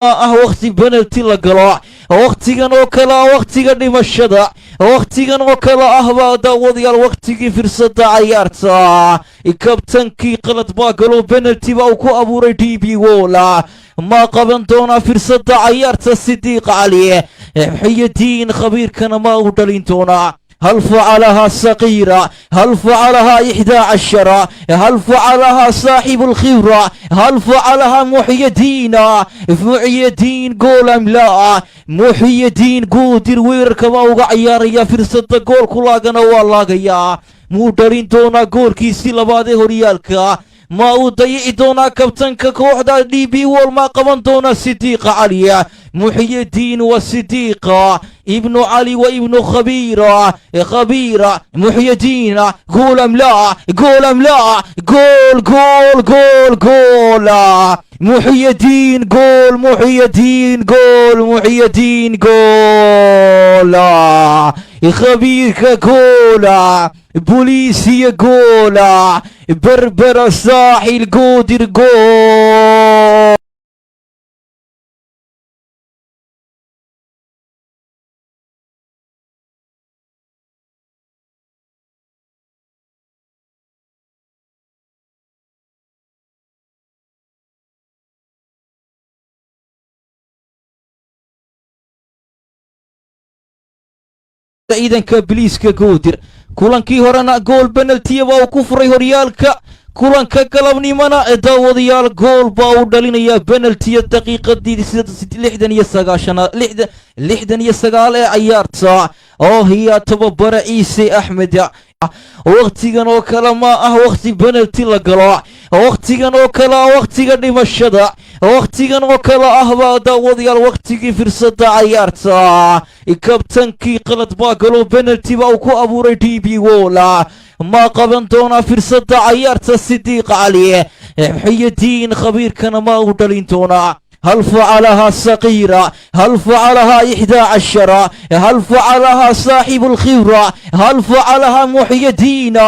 Ah, wakhti penalty la galo, wakhtigan oo kale ah wakhtiga dhimashada, wakhtigan oo kale ah baa, daawadayaal, wakhtigii firsada cayaarta. Kabtankii qalad baa galo, penalty baa uu ku abuuray DP World. Ma qaban doonaa firsada cayaarta Sidiiq Cali Muxiyadiin? Khabiirkana ma uu dhalin doonaa? هل فعلها صغيرة؟ هل فعلها 11؟ هل فعلها صاحب الخبرة؟ هل فعلها محي الدين؟ محي الدين، goal أم لا؟ محي الدين Goodir weerarka baa uga ciyaaraya, firsada goolku laagana waa laagayaa. Muu dhalin doonaa goolkiisii labaad ee horyaalka? Ma uu dayici doonaa kabtanka kooxda DP World? Ma qaban doonaa Sidiiqa Cali Muxyidiin? Wa Sidiiqa ibnu Cali wa ibnu Khabiira, khabiira Muxyidiin, goal أم لا؟ Goal أم لا؟ Goal, goal, goal, goal! Muxyidiin, goal! Muxyidiin, goal! Muxyidiin, goal! Khabiirka goola, boliisiya goola, Berbera Saaxil Goodir gool! Ciidanka biliiska Goodir kulankii horena gool penalty baa uu ku furay horyaalka. Kulanka galabnimona, daawadayaal, gool baa uu dhalinayaa penaltiya daqiiqadii 69aad, 69 ee cayaarta. Oo hiyaa tababare Ciise Axmed, wakhtigan oo kale ma ah wakhti penalty la galo, wakhtigan oo kale ah wakhtiga dhimashada, wakhtigan oo kale ah baa, daawadayaal, wakhtigii firsada cayaarta. Kabtankii qalad baa galo, penalty baa uu ku abuuray DP World. Ma qaban doonaa firsada cayaarta Sidiiq Cali Muxiyadiin? Khabiirkana ma uu dhalin doonaa? هل فعلها صغيرة؟ هل فعلها 11؟ هل فعلها صاحب الخبرة؟ هل فعلها محي الدين؟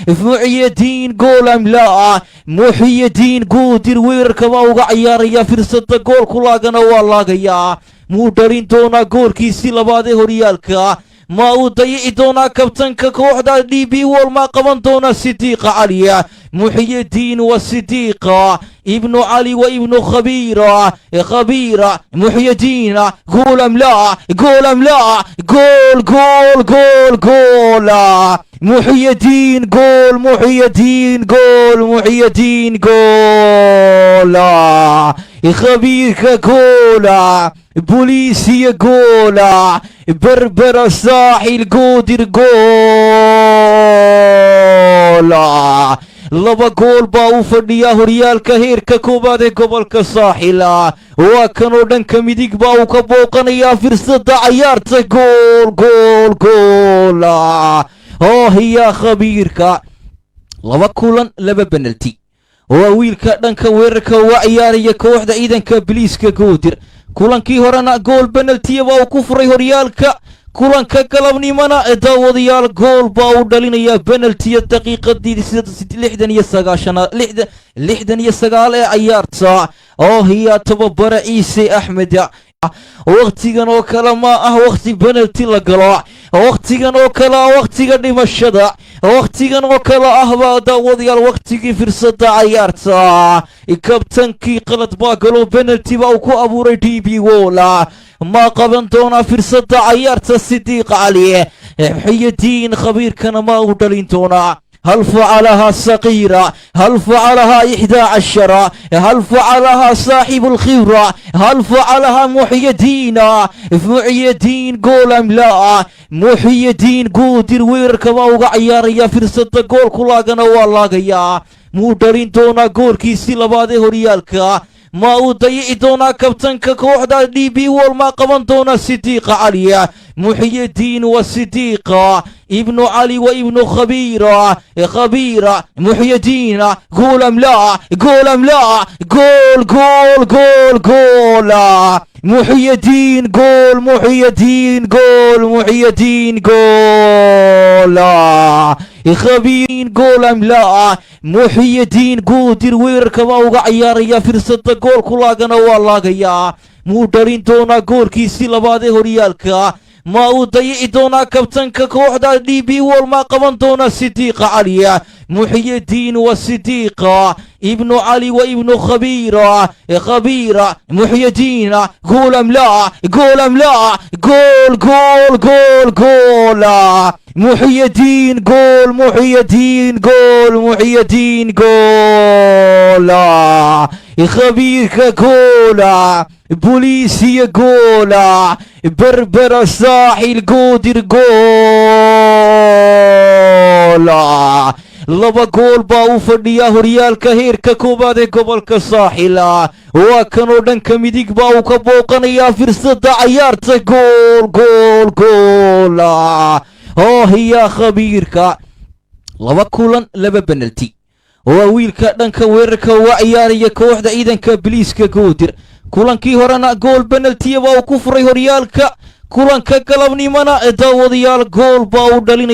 محي الدين، goal أم لا؟ محي الدين Goodir weerarka baa uga ciyaaraya, firsada goolku laagana waa laagayaa. Muu dhalin doonaa goolkiisii labaad ee horyaalka? Ma uu dayici doonaa kabtanka kooxda DP World? Ma qaban doonaa Sidiiqa Cali Muxyidiin? Wa Sidiiqa ibnu Cali wa ibnu Khabiira, khabiira Muxyidiin, goal أم لا؟ Goal أم لا؟ Goal, goal, goal, goal! Muxyidiin, goal! Muxyidiin, goal! Muxyidiin, goal! Khabiirka goola, boliisiya goola, Berbera Saaxil Goodir goola! Laba gool baa u fadhiyaa horyaalka heerka koowaad ee gobolka Saaxil. Waa kanoo dhanka midig baa uu ka booqanayaa firsada cayaarta. Gool, gool, gool! Oo hiyaa khabiirka, laba kulan laba penalty. Waa wiilka dhanka weerarka uga ciyaaraya kooxda ciidanka biliiska Goodir. Kulankii horena gool penaltiya baa uu ku furay horyaalka. Kulanka galabnimona, daawadayaal, gool baa uu dhalinayaa penaltiya daqiiqadii 69aad, 69 ee cayaarta. Oo hiyaa tababare Ciise Axmed, wakhtigan oo kale ma ah wakhti penalty la galo, wakhtigan oo kale ah wakhtiga dhimashada, wakhtigan oo kale ah baa, daawadayaal, wakhtigii firsada cayaarta. Kabtankii qalad baa galo, penalty baa uu ku abuuray DP World. Ma qaban doonaa firsada cayaarta Sidiiq Cali Muxyidiin? Khabiirkana ma uu dhalin doonaa? هل فعلها صغيرة؟ هل فعلها 11؟ هل فعلها صاحب الخبرة؟ هل فعلها محي الدين؟ محي الدين، goal أم لا؟ محي الدين Goodir weerarka baa uga ciyaaraya, firsada goolku laagana waa laagayaa. Muu dhalin doonaa goolkiisii labaad ee horyaalka? Ma uu dayici doonaa kabtanka kooxda DP World? Ma qaban doonaa Sidiiqa Cali Muxyidiin? Wa Sidiiqa ibnu Cali wa ibnu Khabiira, khabiira Muxyidiin, goal أم لا؟ Goal أم لا؟ Goal, goal, goal, goal! Muxyidiin, goal! Muxyidiin, goal! Muxyidiin, goal! Khabiir, goal أم لا؟ Muxyidiin Goodir weerarka baa uga ciyaaraya, firsada goolku laagana waa laagayaa. Muu dhalin doonaa goolkiisii labaad ee horyaalka? Ma uu dayici doonaa kabtanka kooxda DP World? Ma qaban doonaa Sidiiqa Cali Muxyidiin? Wa Sidiiqa Ibnu Cali wa Ibnu Khabiira, Khabiira Muxyidiin. Gool am laa? Gool am laa? Gool, gool, gool, gool! Muxyidiin, gool! Muxyidiin, gool! Muxyidiin, gool! Khabiirka goola, Boliisiya goola, Berbera Saaxil Goodir gool! 2 gool baa u fadhiyaa horyaalka heerka koowaad ee gobolka Saaxil. Waa kanoo dhanka midig baa uu ka booqanayaa firsadda cayaarta. Gool, gool, gool! Hoohiya khabiirka! 2 kulan, 2 penalty. Waa wiilka dhanka weerarka uga ciyaaraya kooxda Ciidanka Biliiska Goodir. Kulankii horena gool penaltiya baa uu ku furay horyaalka. Kulanka galabnimona, daawadayaal, gool baa uu dhalinaya.